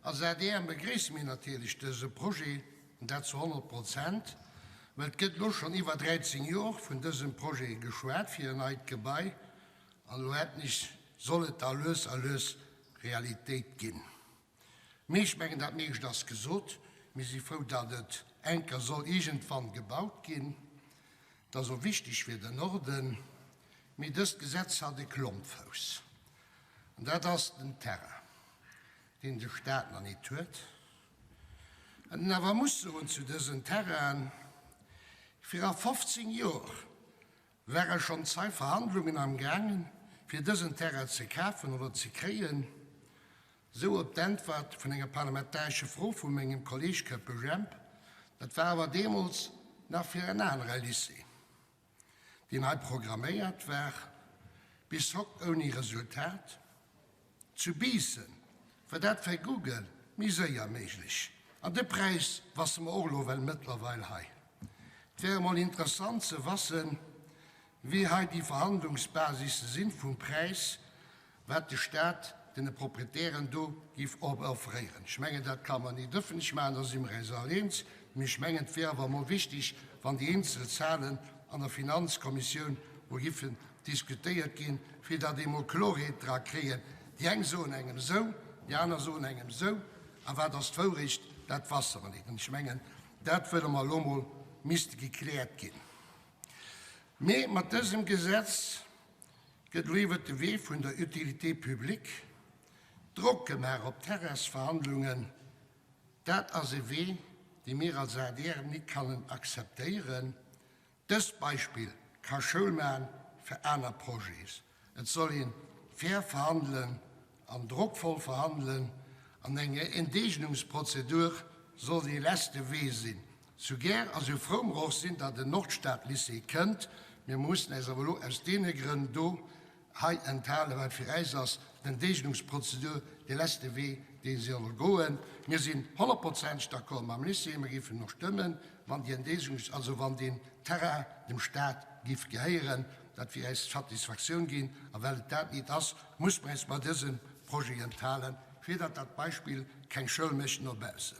Als adr begréisse mir natierlech dëse Projet, an dat zu 100 Prozent, well et gëtt elo schonn iwwer 13 Jor vun dësem Projet geschwat fir en neit Gebai, an elo endlech soll et da lues a lues Realitéit ginn. Mee ech mengen, dat meescht ass gesot. Mir si frou, datt et enker soll iergendwann gebaut ginn. Et ass och wichteg fir den Norden. Mee dëst Gesetz hat e Klompfouss, an dat ass den Terrain, deen de Stat nach nit huet. Wat een awer muss soen zu dësen Terrainen, Viru 15 Jor Ware schonn zwei Verhandlungen am gaangen, fir dësen Terrain ze kafen oder ze kréien, sou op d'Äntwert vun enger parlamentaresche Fro vu mengem Kolleg Koeppe Jemp. Dat war awer deemools nach fir en anere Lycée, deen hei programméiert war, bis hokt ouni Resultat. Zu Biissen war dat fir Google méi séier méiglech. An de Präis wasse mer och elo well mëttlerweil hei. Et wär emol interessant ze wassen, wéi hei déi Verhandlungsbasisse sinn vum Präis, wat de Staat den Proprietären do giff offréieren. Ech mengen, dat ka mer nit ëffentlech maachen, da si mer äis all eens. Mee ech mengen, et wär awer emol wichtig, wann déi eenzel Zahlen an der Finanzkommissioun mol giffen diskutéiert ginn, fir datt ee mol Klorheet dra kréien. Déi eng soen engem esou, déi aner soen engem esou, a wat ass d'Wourecht, dat wasse mer net. An ech mengen, dat wëlle mer elo mol misste gekläert ginn. Mee mat dësem Gesetz gëtt elo iwwert de Wee vun der Utilité publique Drock gemaach op d'Terrainsverhandlungen. Dat ass e Wee, dee mir als adr nit kannen akzeptéieren. Dëst Beispill ka Schoul maachen fir aner Projets. Et soll een fair verhandelen an drockvoll verhandelen an eng Enteegnungsprozedur soll dee leschte Wee sinn. Sou gär a sou frou mer och sinn, datt en Nordstadlycée kënnt, mir mussen äis awer elo aus deene Grënn do hei enthalen, well fir äis ass d'Enteegnungsprozedur dee leschte Wee, dee se solle goen. Mir sinn honnertprozenteg d'accord mam Lycée. Mir géifen en och stëmmen, wann déi Enteegnungs-, also wann deen Terrain dem Stat géif gehéieren. Dat wier äis Satisfaktioun ginn. A well et dat nit ass, muss mer äis bei dësem Projet enthalen, fir datt dat Beispill keng Schoul mécht no baussen.